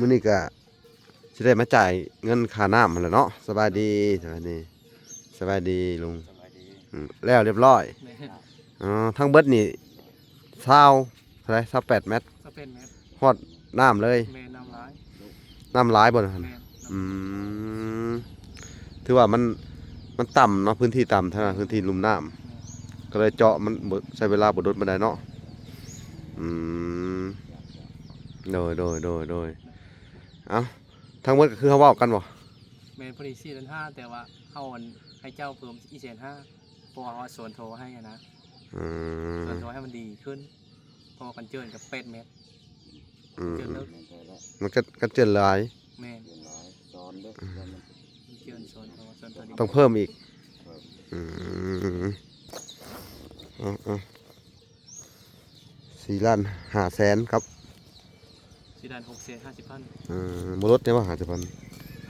ມື້ນີ້ກະຊິໄດ້ມາຈ່າຍເງິນຄ່ານ້ຳຫັ້ນແຫຼະເນາະ. ສະບາຍດີ ສະບາຍດີ ສະບາຍດີລຸງ. ສະບາຍດີ. ອືມ ແລ້ວລຽບຮ້ອຍ. ແມ່ນ. ອໍ ທັງເບິດນີ້ຊາວ ເທົ່າໃດ? ຊາວແປດແມັດ. ຊາວແປດແມັດ. ຮອດນ້ຳເລີຍ. ແມ່ນ ນ້ຳຫຼາຍ. ນ້ຳຫຼາຍບໍ່ຫັ້ນ? ແມ່ນ. ອືມ ຖືວ່າມັນ ມັນຕ່ຳເນາະ ພື້ນທີ່ຕ່ຳ ທາງນັ້ນພື້ນທີ່ລຸ່ມນ້ຳ. ແມ່ນ. ກໍເລີຍເຈາະມັນບໍ່ ໃຊ້ເວລາບໍ່ດົນປານໃດເນາະ. ອືມ ໂດຍ ໂດຍ ໂດຍ ໂດຍ. ເອົ້າ ທັງໝົດກໍຄືເຮົາເວົ້າກັນບໍ່? ແມ່ນ ພໍດີສີ່ແສນຫ້າ ແຕ່ວ່າເຮົາ ອັນ ໃຫ້ເຈົ້າເພີ່ມອີກແສນຫ້າ ເພາະວ່າເຮົາສວນທໍ່ໃຫ້ຫັ້ນນະ. ອືມ ສວນທໍ່ໃຫ້ມັນດີຂຶ້ນ ເພາະວ່າກັນເຈີນກັບແປດແມັດ. ອືມ ກັນເຈີນເລິກ ມັນກັນ ກັນເຈີນຫຼາຍ. ແມ່ນ. ສວນເດີ ອືມ ກັນເຈີນສວນທໍ່ ສວນທໍ່ ຕ້ອງເພີ່ມອີກ. ເພີ່ມ. ອືມ ເອົາ ເອົາ ສີ່ລ້ານຫ້າແສນກັບ ສີ່ລ້ານຫົກແສນຫ້າສິບພັນ. ເອີ ບໍ່ລົດໄດ້ບໍ່ຫ້າສິບພັນ?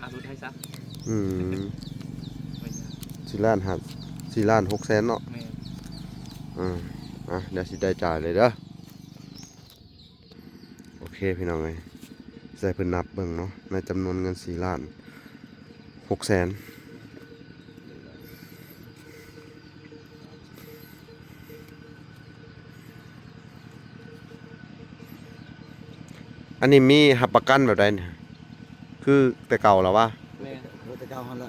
ອ່າ ລົດໃຫ້ຊະ. ອືມ ໄປຍາ ສີ່ລ້ານຫ້າ ສີ່ລ້ານຫົກແສນເນາະ. ແມ່ນ. ເອີ ອ່ະ ດຽວຊິໄດ້ຈ່າຍເລີຍເດີ. ໂອເຄ ພີ່ນ້ອງເອີຍ ໃຫ້ເພິ່ນນັບເບິ່ງເນາະ ໃນຈຳນວນເງິນສີ່ລ້ານຫົກແສນ. ອັນນີ້ມີຮັບປະກັນແບບໃດນີ້? ຄືແຕ່ເກົ່າລະວະ? ແມ່ນ. ເອີ ແຕ່ເກົ່າຫັ້ນລະ.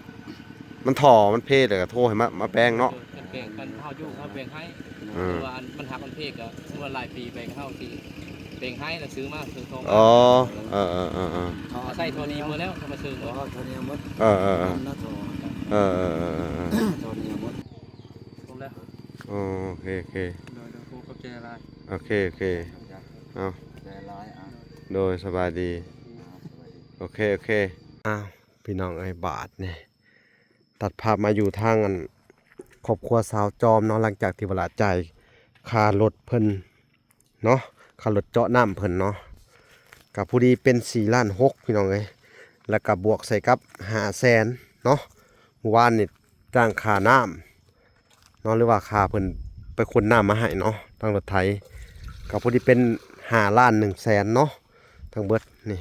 ມັນທໍ່ມັນເພແລ້ວກໍໂທໃຫ້ມາ ມາແປງເນາະ. ເອີ ຄັນແປງ ຄັນເຮົາຢູ່ເຮົາແປງໃຫ້. ເອີ ຫຼືວ່າອັນມັນຫັກມັນເພກໍ ສົມມຸດວ່າຫຼາຍປີໄປກໍເຮົາຊິແປງໃຫ້ ແລ້ວຊື້ມາ ຊື້ທໍ່ມາ. ອໍ ເອີໆໆໆ ໃສ່ທໍ່ນີ້ໝົດແລ້ວ ເອົາມາຊື້ໝົດ. ເອີໆໆໆ ນຳນະທໍ່. ເອີໆໆໆ ທໍ່ນີ້ໝົດ. ຄົບແລ້ວ. ໂອເຄໆ ໂດຍໆ ຂອບໃຈຫຼາຍ. ໂອເຄໆ ເອົາ ຂອບໃຈຫຼາຍ. ອ່າ ໂດຍ ສະບາຍດີ. ອ່າ ສະບາຍດີ. ໂອເຄໆ ໂອເຄ. ອ້າວ ພີ່ນ້ອງເອີຍ ບາດນີ້ຕັດພາບມາຢູ່ທາງ ອັນ ຄອບຄົວສາວຈອມເນາະ. ຫຼັງຈາກທີ່ວ່າລະຈ່າຍຄ່າລົດເພິ່ນເນາະ ຄ່າລົດເຈາະນ້ຳເພິ່ນເນາະ ກໍພໍດີເປັນສີ່ລ້ານຫົກ ພີ່ນ້ອງເອີຍ ແລ້ວກໍບວກໃສ່ກັບຫ້າແສນເນາະ. ມື້ວານນີ້ ຈ້າງຄ່ານ້ຳເນາະ ຫຼືວ່າຄ່າເພິ່ນໄປຂົນນ້ຳມາໃຫ້ເນາະ ທາງລົດໄຖ ກໍພໍດີເປັນຫ້າລ້ານໜຶ່ງແສນເນາະ. ທັງເບິດນີ້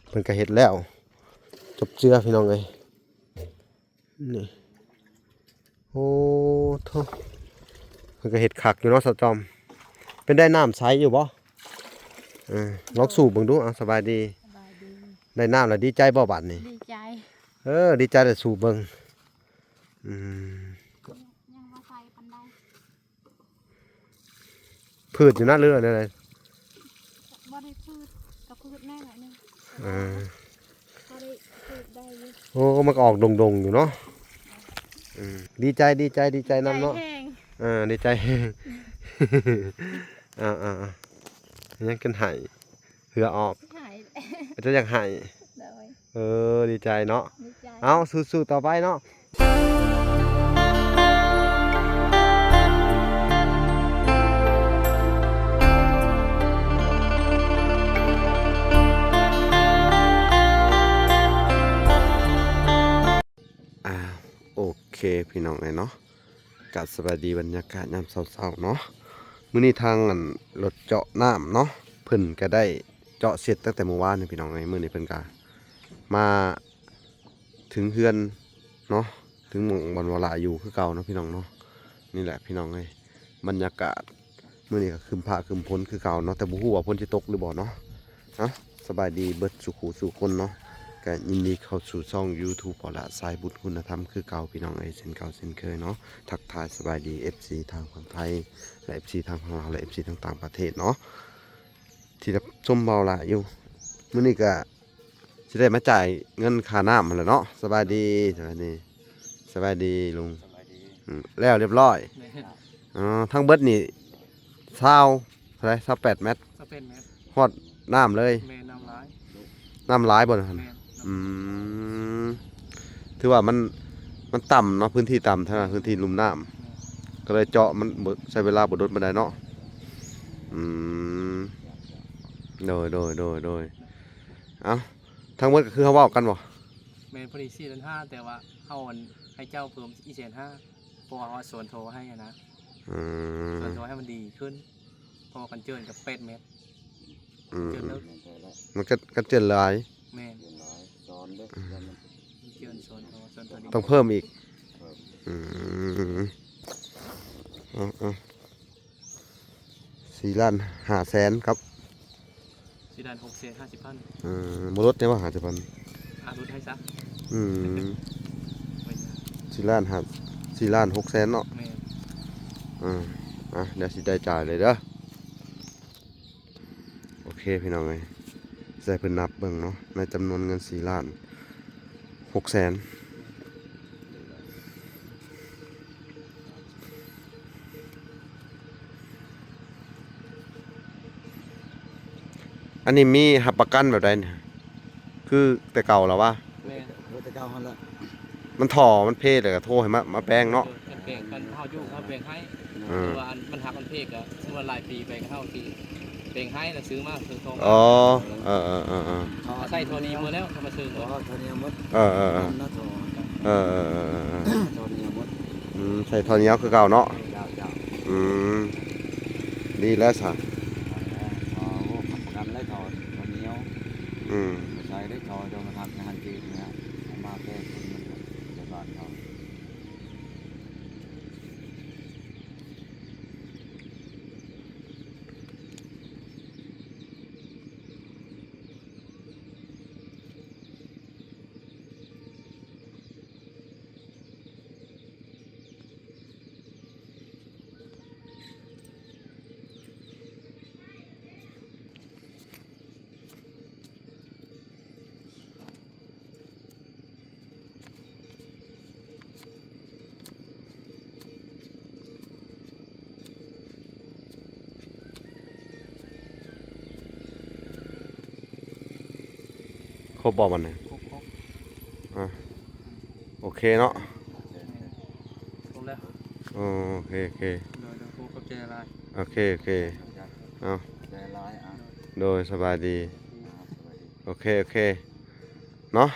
ເພິ່ນກໍເຮັດແລ້ວ ຈົບເຈືອ ພີ່ນ້ອງເອີຍ. ນີ້ ໂອ້ໂທ້ ເພິ່ນກໍເຮັດຄັກຢູ່ເນາະ ສາວຈອມ. ເປັນໄດ ນ້ຳໃສຢູ່ບໍ່? ເອີ ລອງສູບເບິ່ງດູ. ເອົາ ສະບາຍດີ. ສະບາຍດີ. ໄດ້ນ້ຳແລ້ວດີໃຈບໍ່ບາດນີ້? ດີໃຈ. ເອີ ດີໃຈແລ້ວສູບເບິ່ງ. ອືມ ຍັງບໍ່ໃສປານໃດ. ພືດຢູ່ນະ ຫຼືວ່າແນວໃດ? ບໍ່ໄດ້ພືດ ກໍພືດແນ່ໜ້ອຍໜຶ່ງ. ເອີ ພໍໄດ້ ໄດ້ຢູ່. ໂອ້ ມັນກໍອອກດົງໆຢູ່ເນາະ. ອືມ ດີໃຈ ດີໃຈ ດີໃຈນຳເນາະ. ດີໃຈແຮງ. ເອີ ດີໃຈແຮງ. ອ່າໆໆ ຍັງກັນໄຫ້ ເຫື່ອອອກ. ໄຫ້ ເຈົ້າຢາກໄຫ້. ໂດຍ. ເອີ ດີໃຈເນາະ. ດີໃຈ. ເອົາ ສູ້ໆຕໍ່ໄປເນາະ. ອ່າ ໂອເຄ ພີ່ນ້ອງເອີຍເນາະ. ກາບສະບາຍດີບັນຍາກາດຍາມເຊົ້າໆເນາະ. ມື້ນີ້ທາງ ອັນ ລົດເຈາະນ້ຳເນາະ ເພິ່ນກະໄດ້ເຈາະເສັດຕັ້ງແຕ່ມື້ວານນີ້ ພີ່ນ້ອງເອີຍ. ມື້ນີ້ເພິ່ນກະມາເຖິງເຮືອນເນາະ ເຖິງໝ່ອງບ່ອນເວົ້າຫຼາຍຢູ່ຄືເກົ່າເນາະ ພີ່ນ້ອງເນາະ. ນີ້ແຫຼະ ພີ່ນ້ອງເອີຍ ບັນຍາກາດ ມື້ນີ້ກໍຄຶມຟ້າຄຶມຝົນຄືເກົ່າເນາະ ແຕ່ບໍ່ຮູ້ວ່າຝົນຊິຕົກຫຼືບໍ່ເນາະ. ເອົ້າ ສະບາຍດີເບິດສູ່ຄູ່ສູ່ຄົນເນາະ. ກໍຍິນດີເຂົ້າສູ່ຊ່ອງ YouTube ເປົ່າລະ ສາຍບຸນຄຸນນະທຳຄືເກົ່າ ພີ່ນ້ອງເອີຍ ເຊັ່ນເກົ່າເຊັ່ນເຄີຍເນາະ. ທັກທາຍສະບາຍດີ ເອັຟຊີ ທາງຝັ່ງໄທ ແລະ ເອັຟຊີ ທາງຝັ່ງລາວ ແລະ ເອັຟຊີ ທາງຕ່າງປະເທດເນາະ ທີ່ຮັບຊົມເບົາຫຼາຍຢູ່. ມື້ນີ້ກໍ ຊິໄດ້ມາຈ່າຍເງິນຄ່ານ້ຳຫັ້ນແຫຼະເນາະ. ສະບາຍດີ ສະບາຍດີ ສະບາຍດີລຸງ. ສະບາຍດີ. ອືມ ແລ້ວລຽບຮ້ອຍ. ແມ່ນ. ອໍ ທັງເບິດນີ້ຊາວ ເທົ່າໃດ? ຊາວແປດແມັດ. ຊາວແປດແມັດ. ຮອດນ້ຳເລີຍ. ແມ່ນ ນ້ຳຫຼາຍ. ນ້ຳຫຼາຍບໍ່ຫັ້ນ? ແມ່ນ. ອືມ ຖືວ່າມັນ ມັນຕ່ຳເນາະ ພື້ນທີ່ຕ່ຳ ທາງນັ້ນພື້ນທີ່ລຸ່ມນ້ຳ. ແມ່ນ. ກໍເລີຍເຈາະມັນບໍ່ ໃຊ້ເວລາບໍ່ດົນປານໃດເນາະ. ອືມ ໂດຍ ໂດຍ ໂດຍ ໂດຍ. ເອົ້າ ທັງໝົດກໍຄືເຮົາເວົ້າກັນບໍ່? ແມ່ນ ພໍດີສີ່ແສນຫ້າ ແຕ່ວ່າເຮົາ ອັນ ໃຫ້ເຈົ້າເພີ່ມອີກແສນຫ້າ ເພາະວ່າເຮົາສວນທໍ່ໃຫ້ຫັ້ນນະ. ອືມ ສວນທໍ່ໃຫ້ມັນດີຂຶ້ນ ເພາະວ່າກັນເຈີນກັບແປດແມັດ. ອືມ ເຈີນເລິກ ມັນກໍກັນເຈີນຫຼາຍ. ຕ້ອງເພີ່ມອີກ. ເພີ່ມ. ອືມ ເອົາໆ ສີ່ລ້ານຫ້າແສນກັບ ສີ່ລ້ານຫົກແສນຫ້າສິບພັນ. ເອີ ບໍ່ລົດໄດ້ບໍ່ ຫ້າສິບພັນ? ອ່າ ລົດໃຫ້ຊະ. ອືມ ໄວ້ຊະ ສີ່ລ້ານຫ້າ ສີ່ລ້ານຫົກແສນເນາະ. ແມ່ນ. ເອີ ອ່ະ ດຽວຊິໄດ້ຈ່າຍເລີຍເດີ. ໂອເຄພີ່ນ້ອງເອີຍ ໃຫ້ເພິ່ນນັບເບິ່ງເນາະ ໃນຈຳນວນເງິນສີ່ລ້ານຫົກແສນ. ອັນນີ້ມີຮັບປະກັນແບບໃດນີ້? ຄືແຕ່ເກົ່າລະວະ? ແມ່ນ. ເອີ ແຕ່ເກົ່າຫັ້ນລະ. ມັນທໍ່ມັນເພແລ້ວກໍໂທໃຫ້ມາ ມາແປງເນາະ. ເອີ ຄັນແປງ ຄັນເຮົາຢູ່ເຮົາແປງໃຫ້. ເອີ ແຕ່ວ່າອັນມັນຫັກມັນເພກໍ ສົມມຸດວ່າຫຼາຍປີໄປກໍເຮົາຊິແປງໃຫ້ ແລ້ວຊື້ມາເຊິ່ງທ້ອງ. ອໍ ເອີໆໆໆ ໃສ່ທໍ່ນີ້ໝົດແລ້ວ ເຂົາມາເຊິ່ງ. ອໍ ທໍ່ນີ້ໝົດ. ເອີໆໆ ອັນນະ ທໍ່. ເອີໆໆໆ ທໍ່ນີ້ໝົດ. ອືມ ໃສ່ທໍ່ໜຽວຄືເກົ່າເນາະ. ເຈົ້າໆ. ອືມ ດີແລ້ວຊະ. ເອີ ຮັບປະກັນເລີຍ ທໍ່ ທໍ່ໜຽວ. ອືມ ໃສ່ໄດ້ ທໍ່ ເຈົ້າມາທັກໃນຫັ້ນຈີນນີ້ ເອົາມາແກ້ຄືນມັນ ຈະບາດເຂົາ. ຄົບບໍ່ບັດນີ້? ຄົບໆ. ອ່າ ໂອເຄເນາະ. ຄົບແລ້ວ. ໂອເຄໆ. ໂດຍໆ ໂອເຄ ຂອບໃຈຫຼາຍ. ໂອເຄໆ. ເອົາ ຂອບໃຈຫຼາຍ. ອ່າ ໂດຍ ສະບາຍດີ. ອ່າ ສະບາຍດີ. ໂອເຄໆ ເນາະ.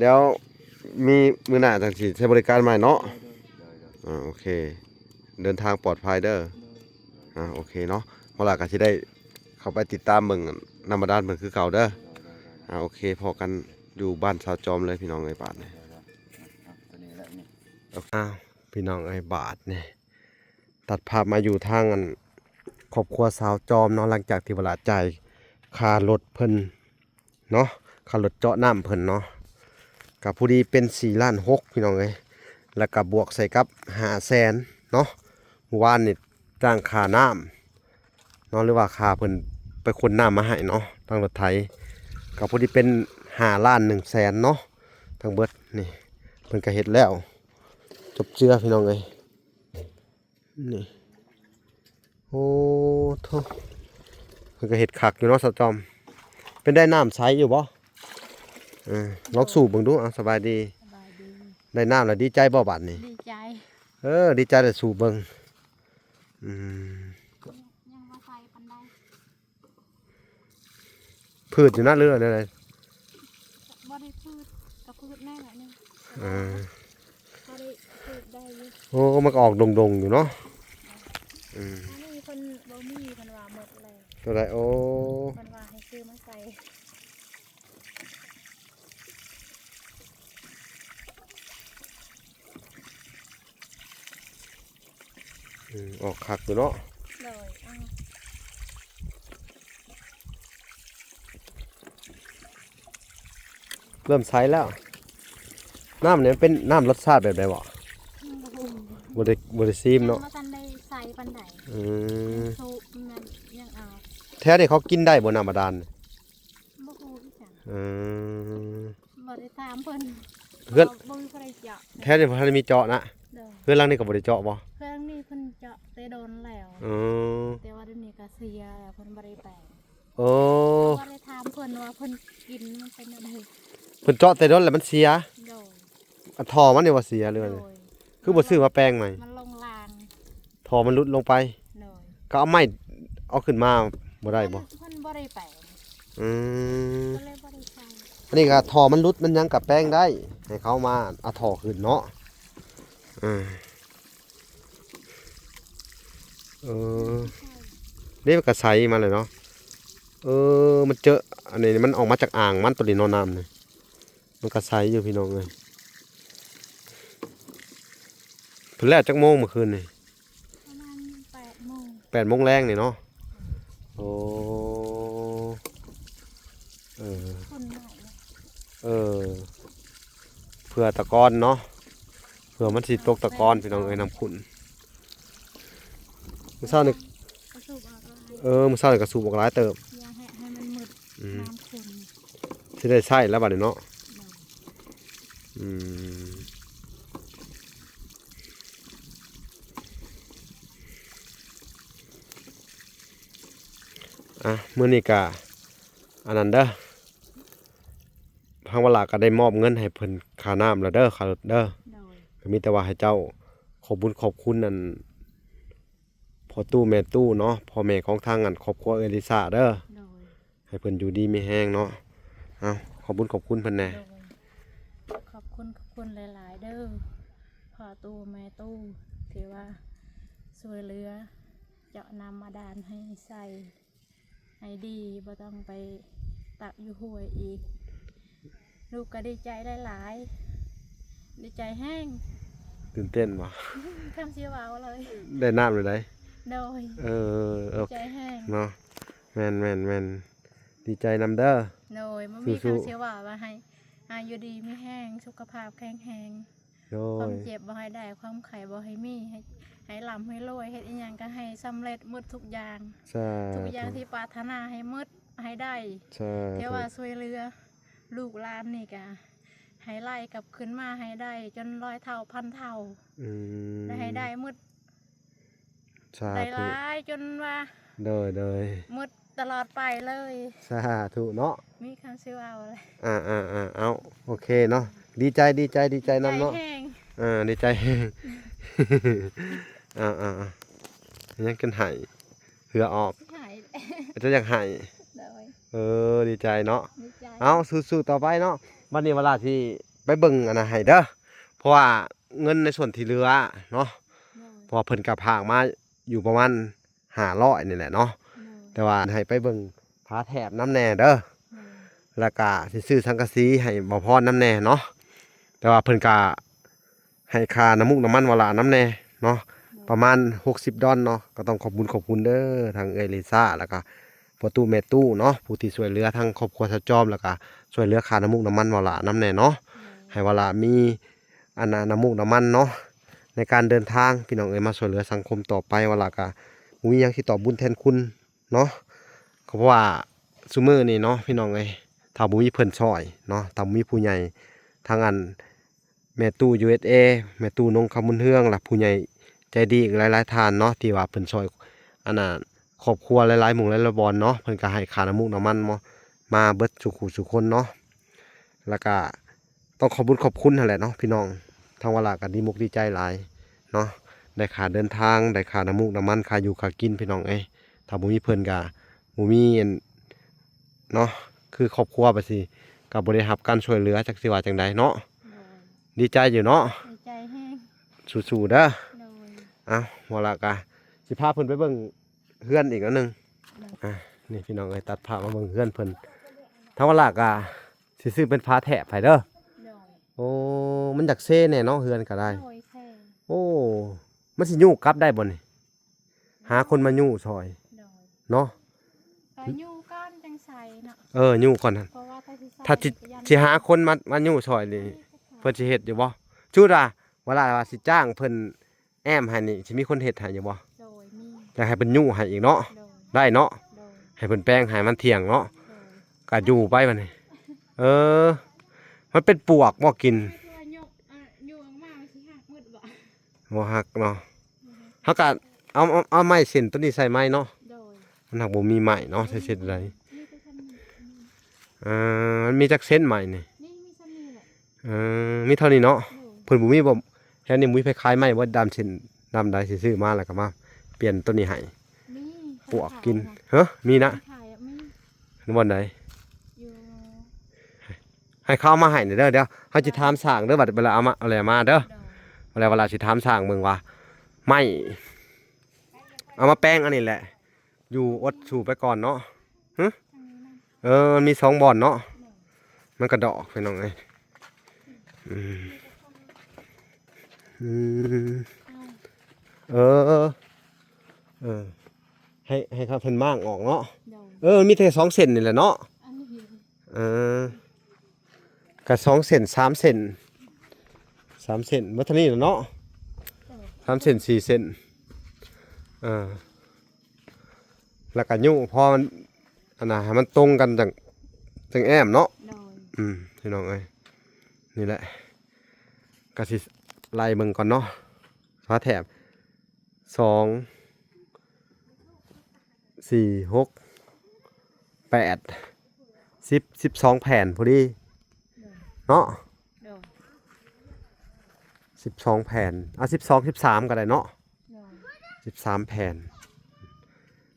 ດຽວມີມື້ໜ້າຈັ່ງຊິໃຊ້ບໍລິການໃໝ່ເນາະ. ໂດຍໆ. ອ່າ ໂອເຄ ເດີນທາງປອດໄພເດີ. ໂດຍ. ອ່າ ໂອເຄເນາະ. ເຮົາລະກໍຊິໄດ້ເຂົ້າໄປຕິດຕາມເບິ່ງນ້ຳບາດານເພິ່ນຄືເກົ່າເດີ. ໂດຍໆ. ອ່າ ໂອເຄ ພໍ້ກັນຢູ່ບ້ານຊາວຈອມເລີຍພີ່ນ້ອງເອີຍ ບາດນີ້. ໂດຍໆ. ອ່າ ໂຕນີ້ແຫຼະນີ້. ອ້າວ ພີ່ນ້ອງເອີຍ ບາດນີ້ ຕັດພາບມາຢູ່ທາງອັນຄອບຄົວຊາວຈອມເນາະ. ຫຼັງຈາກທີ່ວ່າລະຈ່າຍຄ່າລົດເພິ່ນເນາະ ຄ່າລົດເຈາະນ້ຳເພິ່ນເນາະ ກະພໍດີເປັນສີ່ລ້ານຫົກ ພີ່ນ້ອງເອີຍ ແລ້ວກະບວກໃສ່ກັບຫ້າແສນເນາະ. ມື້ວານນີ້ຈ່າງຄ່ານ້ຳເນາະ ຫຼືວ່າຄ່າເພິ່ນໄປຂົນນ້ຳມາໃຫ້ເນາະ ທາງລົດໄຖ ກະພໍດີເປັນຫ້າລ້ານໜຶ່ງແສນເນາະ ທັງເບິດນີ້. ເພິ່ນກະເຮັດແລ້ວ ຈົບເຈືອ ພີ່ນ້ອງເອີຍ. ນີ້ ໂອ້ໂທ້ ເພິ່ນກໍເຮັດຄັກຢູ່ເນາະ ສາວຈອມ. ເປັນໄດ ນ້ຳໃສຢູ່ບໍ່? ເອີ ລອງສູບເບິ່ງດູ. ເອົາ ສະບາຍດີ. ສະບາຍດີ. ໄດ້ນ້ຳແລ້ວດີໃຈບໍ່ບາດນີ້? ດີໃຈ. ເອີ ດີໃຈແລ້ວສູບເບິ່ງ. ອືມ ຍັງບໍ່ໃສປານໃດ. ພືດຢູ່ນະ ຫຼືວ່າແນວໃດ? ບໍ່ໄດ້ພືດ ກໍພືດແນ່ແຫຼະນີ້. ເອີ ພໍໄດ້ ພືດໄດ້ຢູ່. ໂອ້ ມັນກໍອອກດົງໆຢູ່ເນາະ. ອືມ ອັນນີ້ເພິ່ນບໍ່ມີ ເພິ່ນວ່າໝົດແລ້ວ. ຕົວໃດ? ໂອ້ ເພິ່ນວ່າໃຫ້ຊື້ມາໃສ່. ອືມ ອອກຄັກຢູ່ເນາະ. ໂດຍ ເລີ່ມໃສແລ້ວ. ນ້ຳນີ້ມັນເປັນນ້ຳລົດຊາດແບບໃດເບາະ? ອືມ ບໍ່ຮູ້ ບໍ່ໄດ້ ບໍ່ໄດ້ຊີມເນາະ. ຍັງບໍ່ທັນໄດ້ໃສ່ປານໃດ. ອືມ ຍັງສູບ ມັນຍັງເອົາ. ແຖວນີ້ເຂົາກິນໄດ້ບໍ່ ນ້ຳບາດານ? ບໍ່ຮູ້ຄືກັນ. ອືມ ບໍ່ໄດ້ຖາມເພິ່ນ. ເຮືອນ ບໍ່ມີຜູ້ໃດເຈາະ. ແຖວນີ້ບໍ່ທັນໄດ້ມີເຈາະນະ. ໂດຍ ເຮືອນຫຼັງນີ້ກໍບໍ່ໄດ້ເຈາະບໍ່? ເຮືອນຫຼັງນີ້ເພິ່ນເຈາະແຕ່ດົນແລ້ວ. ອືມ ແຕ່ວ່າດຽວນີ້ກໍເສຍແລ້ວ ເພິ່ນບໍ່ໄດ້ແປງ. ໂອ້ ບໍ່ໄດ້ຖາມເພິ່ນວ່າເພິ່ນກິນມັນເປັນແນວໃດ. ເພິ່ນເຈາະແຕ່ດົນແລ້ວມັນເສຍ. ໂດຍ ອັນທໍ່ມັນນີ້ວ່າເສຍ ຫຼືວ່າ ໂດຍ ຄືບໍ່ຊື້ມາແປງໃໝ່? ມັນລົງລາງ ທໍ່ມັນຫຼຸດລົງໄປ. ໂດຍ ກໍເອົາໄມ້ເອົາຂຶ້ນມາບໍ່ໄດ້ບໍ່? ເພິ່ນ ເພິ່ນບໍ່ໄດ້ແປງ. ອືມ ກໍເລີຍບໍ່ໄດ້ໃສ່. ອັນນີ້ກໍທໍ່ມັນຫຼຸດມັນຫຍັງກໍແປງໄດ້ ໃຫ້ເຂົາມາເອົາທໍ່ຂຶ້ນເນາະ. ອືມ ເອີ ນີ້ມັນກໍໃສມາແລ້ວເນາະ. ເອີ ມັນເຈີ ອັນນີ້ມັນອອກມາຈາກອ່າງມັນ ໂຕນີ້ເນາະ ນ້ຳນີ້. ມັນກໍໃສຢູ່ພີ່ນ້ອງເອີຍ. ເພິ່ນແລ້ວຈັກໂມງມື້ຄືນນີ້? ປະມານແປດໂມງ ແປດໂມງແລງນີ້ເນາະ. ໂອ້ ເອີ ຄົນຫຼາຍເນາະ ເອີ ເພື່ອຕະກອນເນາະ ເພື່ອມັນຊິຕົກຕະກອນ ພີ່ນ້ອງເອີຍ ນ້ຳຂຸ້ນ. ມື້ເຊົ້ານີ້ ກະສູບອອກຫຼາຍ ເອີ ມື້ເຊົ້ານີ້ກະສູບອອກຫຼາຍເຕີບ ຢ່າໃຫ້ ໃຫ້ມັນໝົດ ອືມ ນ້ຳຂຸ້ນ ຊິໄດ້ໃຊ້ແລ້ວບັດນີ້ເນາະ. ໂດຍ ອືມ ອ່ະ ມື້ນີ້ກະອັນນັ້ນເດີ ທາງວາລາກະໄດ້ມອບເງິນໃຫ້ເພິ່ນຄ່ານ້ຳແລ້ວເດີ ຄ່າລົດເດີ. ໂດຍ ກະມີແຕ່ວ່າໃຫ້ເຈົ້າຂອບບຸນຂອບຄຸນອັນ ພໍ່ຕູ້ແມ່ຕູ້ເນາະ ພໍ່ແມ່ຂອງທາງອັນຄອບຄົວເອື້ອຍລິຊາເດີ. ໂດຍ ໃຫ້ເພິ່ນຢູ່ດີມີແຮງເນາະ. ເອົາ ຂອບບຸນຂອບຄຸນເພິ່ນແດ່. ໂດຍ ຂອບຄຸນ ຂອບຄຸນຫຼາຍໆເດີ ພໍ່ຕູ້ແມ່ຕູ້ ທີ່ວ່າຊ່ວຍເຫຼືອເຈາະນ້ຳບາດານໃຫ້ໃຊ້ ໃຫ້ດີ ບໍ່ຕ້ອງໄປຕັກຢູ່ຫ້ວຍອີກ. ລູກກໍດີໃຈຫຼາຍໆ ດີໃຈແຮງ. ຕື່ນເຕັ້ນບໍ່? ຄຳຊິເວົ້າເລີຍ ໄດ້ນ້ຳແລ້ວໃດ໋. ໂດຍ ເອີ ດີໃຈແຮງເນາະ. ແມ່ນໆໆ ດີໃຈນຳເດີ. ໂດຍ ບໍ່ມີຄຳຊິເວົ້າວ່າໃຫ້ ໃຫ້ຢູ່ດີມີແຮງ ສຸຂະພາບແຂງແຮງ. ໂດຍ ຄວາມເຈັບບໍ່ໃຫ້ໄດ້ ຄວາມໄຂ້ບໍ່ໃຫ້ມີ ໃຫ້ ໃຫ້ລ່ຳໃຫ້ລວຍ ເຮັດອີ່ຫຍັງກໍໃຫ້ສຳເລັດໝົດທຸກຢ່າງ. ສາທຸ ທຸກຢ່າງທີ່ປາດຖະໜາໃຫ້ໝົດ ໃຫ້ໄດ້. ສາທຸ ທີ່ວ່າຊ່ວຍເຫຼືອລູກຫຼານນີ້ກະໃຫ້ໄລ່ກັບຄືນມາໃຫ້ໄດ້ຈົນຮ້ອຍເທົ່າພັນເທົ່າ. ອືມ ແລະໃຫ້ໄດ້ໝົດ. ສາທຸ ໄດ້ຫຼາຍຈົນວ່າ ໂດຍໆ ໝົດຕະຫຼອດໄປເລີຍ. ສາທຸເນາະ ມີຄຳຊິເວົ້າແຫຼະ. ອ່າໆໆ ເອົາ ໂອເຄເນາະ ດີໃຈ ດີໃຈ ດີໃຈນຳເນາະ. ດີໃຈແຮງ ອ່າ ດີໃຈແຮງ. ອ່າໆໆ ຍັງຈົນໄຫ້ ເຫື່ອອອກ ຊິໄຫ້ ເຈົ້າຢາກໄຫ້. ໂດຍ ເອີ ດີໃຈເນາະ ດີໃຈ. ເອົາ ສູ້ໆຕໍ່ໄປເນາະ. ບັດນີ້ວາລາຊິໄປເບິ່ງອັນນັ້ນໃຫ້ເດີ ເພາະວ່າເງິນໃນສ່ວນທີ່ເຫຼືອເນາະ. ໂດຍ ເພາະວ່າເພິ່ນກໍຝາກມາຢູ່ປະມານຫ້າຮ້ອຍນີ້ແຫຼະເນາະ. ໂດຍ ແຕ່ວ່າໃຫ້ໄປເບິ່ງຝາແຖບນຳແດ່ເດີ. ໂດຍ ແລ້ວກະຊິຊື້ສັງກະສີໃຫ້ບ່າວພອນນຳແດ່ເນາະ. ແຕ່ວ່າເພິ່ນກະໃຫ້ຄ່ານ້ຳມູກນ້ຳມັນວາລານຳແດ່ເນາະ ໂດຍ ປະມານຫົກສິບດອນເນາະ. ກໍຕ້ອງຂອບບຸນຂອບຄຸນເດີ ທັງເອື້ອຍລິຊາ ແລ້ວກະພໍ່ຕູ້ແມ່ຕູ້ເນາະ ຜູ້ທີ່ຊ່ວຍເຫຼືອທັງຄອບຄົວຊາວຈອມ ແລ້ວກະຊ່ວຍເຫຼືອຄ່ານ້ຳມູກນ້ຳມັນວາລານຳແດ່ເນາະ. ໂດຍ ໃຫ້ວາລາມີ ອັນນ່າ ນ້ຳມູກນ້ຳມັນເນາະ ໃນການເດີນທາງ ພີ່ນ້ອງເອີຍ ມາຊ່ວຍເຫຼືອສັງຄົມຕໍ່ໄປ. ວາລາກະບໍ່ມີຫຍັງຊິຕອບບຸນແທນຄຸນເນາະ ກໍເພາະວ່າຊຸມື້ນີ້ເນາະ ພີ່ນ້ອງເອີຍ ຖ້າບໍ່ມີເພິ່ນຊ່ອຍເນາະ ຖ້າບໍ່ມີຜູ້ໃຫຍ່ ທາງອັນແມ່ຕູ້ ຢູເອສເອ ແມ່ຕູ້ນົງຄຳບຸນເຮືອງ ແລະ ຜູ້ໃຫຍ່ໃຈດີອີກຫຼາຍໆທ່ານເນາະ ທີ່ວ່າເພິ່ນຊ່ອຍ ອັນນ່າ ຄອບຄົວຫຼາຍໆໝູ່ຫຼາຍໆບ່ອນເນາະ ເພິ່ນກໍໃຫ້ຄ່ານ້ຳມູກນ້ຳມັນມາ ມາເບິດສູ່ຄູ່ສູ່ຄົນເນາະ. ແລ້ວກະ ຕ້ອງຂອບບຸນຂອບຄຸນຫັ້ນແຫຼະເນາະ ພີ່ນ້ອງ. ທາງວາລາກໍດີມົກດີໃຈຫຼາຍເນາະ ໄດ້ຄ່າເດີນທາງ ໄດ້ຄ່ານ້ຳມູກນ້ຳມັນ ຄ່າຢູ່ຄ່າກິນ ພີ່ນ້ອງເອີຍ. ຖ້າບໍ່ມີເພິ່ນກໍບໍ່ມີອັນເນາະ ຄືຄອບຄົວໄປຊີ້ ກໍບໍ່ໄດ້ຮັບການຊ່ວຍເຫຼືອ ຈັກຊິວ່າຈັ່ງໃດເນາະ. ໂດຍ ດີໃຈຢູ່ເນາະ ດີໃຈແຮງ ສູ້ໆເດີ. ໂດຍ ເອົ້າ ວາລາກໍຊິພາເພິ່ນໄປເບິ່ງເຮືອນອີກອັນໜຶ່ງ. ໂດຍ ອ່ະ ນີ້ພີ່ນ້ອງເອີຍ ຕັດພາບມາເບິ່ງເຮືອນເພິ່ນ. ທາງວາລາກໍ ຊິຊື້ເປັນຝາແຖບໃຫ້ເດີ. ໂດຍ ໂອ້ ມັນຢາກເຊແດ່ເນາະ ເຮືອນກໍໄດ້. ໂດຍ ເຊ. ໂອ້ ມັນຊິຍູ້ກັບໄດ້ບໍ່ນີ້? ຫາຄົນມາຍູ້ຊ່ອຍ. ໂດຍ ເນາະ ກໍຍູ້ກ່ອນຈັ່ງໃສ່ເນາະ. ເອີ ຍູ້ກ່ອນຫັ້ນ ເພາະວ່າຖ້າຊິໃສ່ ຖ້າຊິ ກໍຢ້ານ ຊິຫາຄົນມາ ມາຍູ້ຊ່ອຍນີ້ ເພິ່ນຊິເຮັດຢູ່ບໍ່? ສົມມຸດວ່າ ເວລາວ່າຊິຈ້າງເພິ່ນ ແອ້ມໃຫ້ນີ້ ຊິມີຄົນເຮັດໃຫ້ຢູ່ບໍ່? ໂດຍ ມີ. ຢາກໃຫ້ເພິ່ນຍູ້ໃຫ້ອີກເນາະ. ໂດຍ ໄດ້ເນາະ. ໂດຍ ໃຫ້ເພິ່ນແປງໃຫ້ມັນທ່ຽງເນາະ. ໂດຍ ກະຢູ່ໄປບັດນີ້. ເອີ ມັນເປັນປວກບໍ່ກິນ? ເວລາຍົກ ອ່າ ຍູ້ອອກມາ ມັນຊິຫັກໝົດບໍ່? ບໍ່ຫັກເນາະ. ບໍ່ຫັກ. ເຮົາກະເອົາ ເອົາ ເອົາໄມ້ເສັ້ນຕົວນີ້ໃສ່ໃໝ່ເນາະ. ໂດຍ ມັນຫາກບໍ່ມີໄມ້ເນາະ. ໂດຍ ໃສ່ເສັ້ນໃດ? ມີແຕ່ສ່ຳນີ້. ອ່າ ມັນມີຈັກເສັ້ນໄມ້ນີ້? ນີ້ມີສ່ຳນີ້ແຫຼະ. ເອີ ມີເທົ່ານີ້ເນາະ. ໂດຍ ເພິ່ນບໍ່ມີບໍ່ ແຖວນີ້ບໍ່ມີໃຜຂາຍໄມ້ບໍ່? ດາມເສັ້ນ ດາມໃດ ຊິຊື້ມາແລ້ວກໍມາປ່ຽນຕົວນີ້ໃຫ້ ມີ ພວກກິນ. ຂາຍນະ ຮະ? ມີນະ. ມີຂາຍ ມີ. ຢູ່ບ່ອນໃດ? ຢູ່ ໃຫ້ເຂົາເອົາມາໃຫ້ເດີ. ດຽວເຮົາຊິຖາມຊ່າງເດີ ບັດເວລາເອົາມາ ເອົາແລ້ວມາເດີ. ໂດຍ ເວລາ ເວລາຊິຖາມຊ່າງເບິ່ງວ່າ ໄມ້ ເອົາມາແປງອັນນີ້ແຫຼະ. ຢູ່ອົດສູ້ໄປກ່ອນເນາະ. ຫຶ? ເອີ ມັນມີສອງບ່ອນເນາະ. ມັນກະດອກ ພີ່ນ້ອງເອີຍ. ອືມ ອືມ ເອີ ເອີ ໃຫ້ ໃຫ້ເຂົາເພິ່ນມ້າງອອກເນາະ. ໂດຍ ເອີ ມີແຕ່ສອງເສັ້ນນີ້ແຫຼະເນາະ. ອັນນີ້ ເອີ ກະສອງເສັ້ນ ສາມເສັ້ນ ສາມເສັ້ນ ເບິດເທົ່ານີ້ແຫຼະເນາະ. ໂດຍ ສາມເສັ້ນ ສີ່ເສັ້ນ ເອີ ແລ້ວກະຍູ້ພໍມັນ ອັນນ່າ ໃຫ້ມັນຕົງກັນຈັ່ງ ຈັ່ງແອ້ມເນາະ. ໂດຍ ອືມ ພີ່ນ້ອງເອີຍ ນີ້ແຫຼະ ກະຊິໄລ່ເບິ່ງກ່ອນເນາະ ຝາແຖບ ສອງ ສີ່ ຫົກ ແປດ ສິບ ສິບສອງແຜ່ນພໍດີ ໂດຍ ເນາະ. ໂດຍ ສິບສອງແຜ່ນ ເອົາ ສິບສອງ ສິບສາມກໍໄດ້ເນາະ. ໂດຍ ສິບສາມແຜ່ນ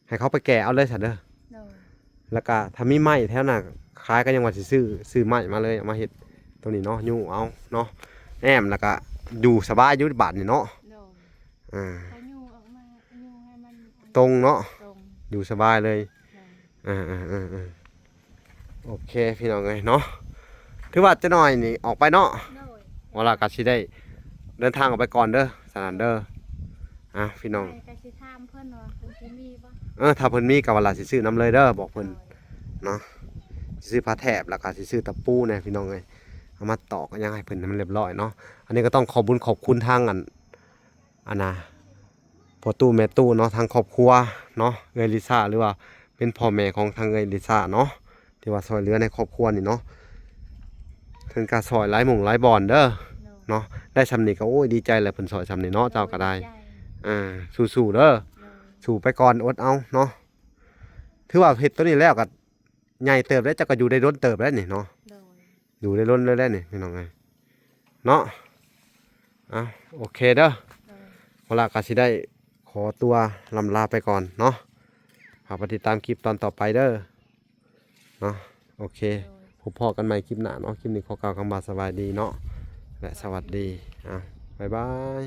ໃຫ້ເຂົາໄປແກະເອົາເລີຍຊັ້ນເດີ. ໂດຍ ແລ້ວກະຖ້າມີໄມ້ແຖວນັ້ນຂາຍກໍຍັງວ່າຊິຊື້ ຊື້ໄມ້ມາເລີຍ ເອົາມາເຮັດຕົງນີ້ເນາະ ຍູ້ເອົາເນາະ ແອ້ມ ແລ້ວກະຢູ່ສະບາຍຢູ່ບາດນີ້ເນາະ. ໂດຍ ອ່າ ກໍຍູ້ອອກມາ ຍູ້ໃຫ້ມັນ ຕົງເນາະ ຕົງ ຢູ່ສະບາຍເລີຍ. ໂດຍ ອ່າໆໆໆ ໂອເຄ ພີ່ນ້ອງເອີຍເນາະ ຖືວ່າຈັກໜ້ອຍນີ້ອອກໄປເນາະ. ໂດຍ ວ່າລະກະຊິໄດ້ເດີນທາງອອກໄປກ່ອນເດີ ສະນັ້ນເດີ. ອ່າ ພີ່ນ້ອງ ໄປກະຊິຖາມເພິ່ນວ່າເພິ່ນຊິມີບໍ່. ເອີ ຖ້າເພິ່ນມີກະວ່າລະຊິຊື້ນຳເລີຍເດີ ບອກເພິ່ນ ໂດຍ ເນາະ ຊິຊື້ຜ້າແຖບ ແລ້ວກະຊິຊື້ຕະປູແດ່ ພີ່ນ້ອງເອີຍ ເອົາມາຕອກຫຍັງໃຫ້ເພິ່ນໃຫ້ມັນລຽບຮ້ອຍເນາະ. ອັນນີ້ກໍຕ້ອງຂອບບຸນຂອບຄຸນທາງ ອັນ ອັນນ່າ ພໍ່ຕູ້ແມ່ຕູ້ເນາະ ທາງຄອບຄົວເນາະ ເອື້ອຍລິຊາ ຫຼືວ່າເປັນພໍ່ແມ່ຂອງທາງເອື້ອຍລິຊາເນາະ ທີ່ວ່າຊ່ອຍເຫຼືອໃນຄອບຄົວນີ້ເນາະ. ເພິ່ນກະຊ່ອຍຫຼາຍໝ່ອງຫຼາຍບ່ອນເດີ ໂດຍ ເນາະ ໄດ້ສ່ຳນີ້ກໍ ໂອ້ຍ ດີໃຈແລ້ວ ເພິ່ນຊ່ອຍສ່ຳນີ້ເນາະ. ໂດຍ ເຈົ້າກໍໄດ້ ດີໃຈ ອ່າ ສູ້ໆເດີ ໂດຍ ສູ້ໄປກ່ອນ ອົດເອົາເນາະ. ຖືວ່າເຮັດໂຕນີ້ແລ້ວກໍໃຫຍ່ເຕີບແລ້ວ ເຈົ້າກໍຢູ່ໄດ້ດົນເຕີບແລ້ວນີ້ເນາະ. ໂດຍ ຢູ່ໄດ້ດົນເລີຍແຫຼະນີ້ ພີ່ນ້ອງເອີຍເນາະ. ອ່າ ໂອເຄເດີ ໂດຍ ເວລາກໍຊິໄດ້ຂໍຕົວລ່ຳລາໄປກ່ອນເນາະ. ຝາກໄປຕິດຕາມຄລິບຕອນຕໍ່ໄປເດີເນາະ. ໂອເຄ ໂດຍ ພົບພໍ້ກັນໃໝ່ຄລິບໜ້າເນາະ. ຄລິບນີ້ຂໍກ່າວຄຳວ່າສະບາຍດີເນາະ ແລະ ສະຫວັດດີ. ອ່າ ບາຍບາຍ.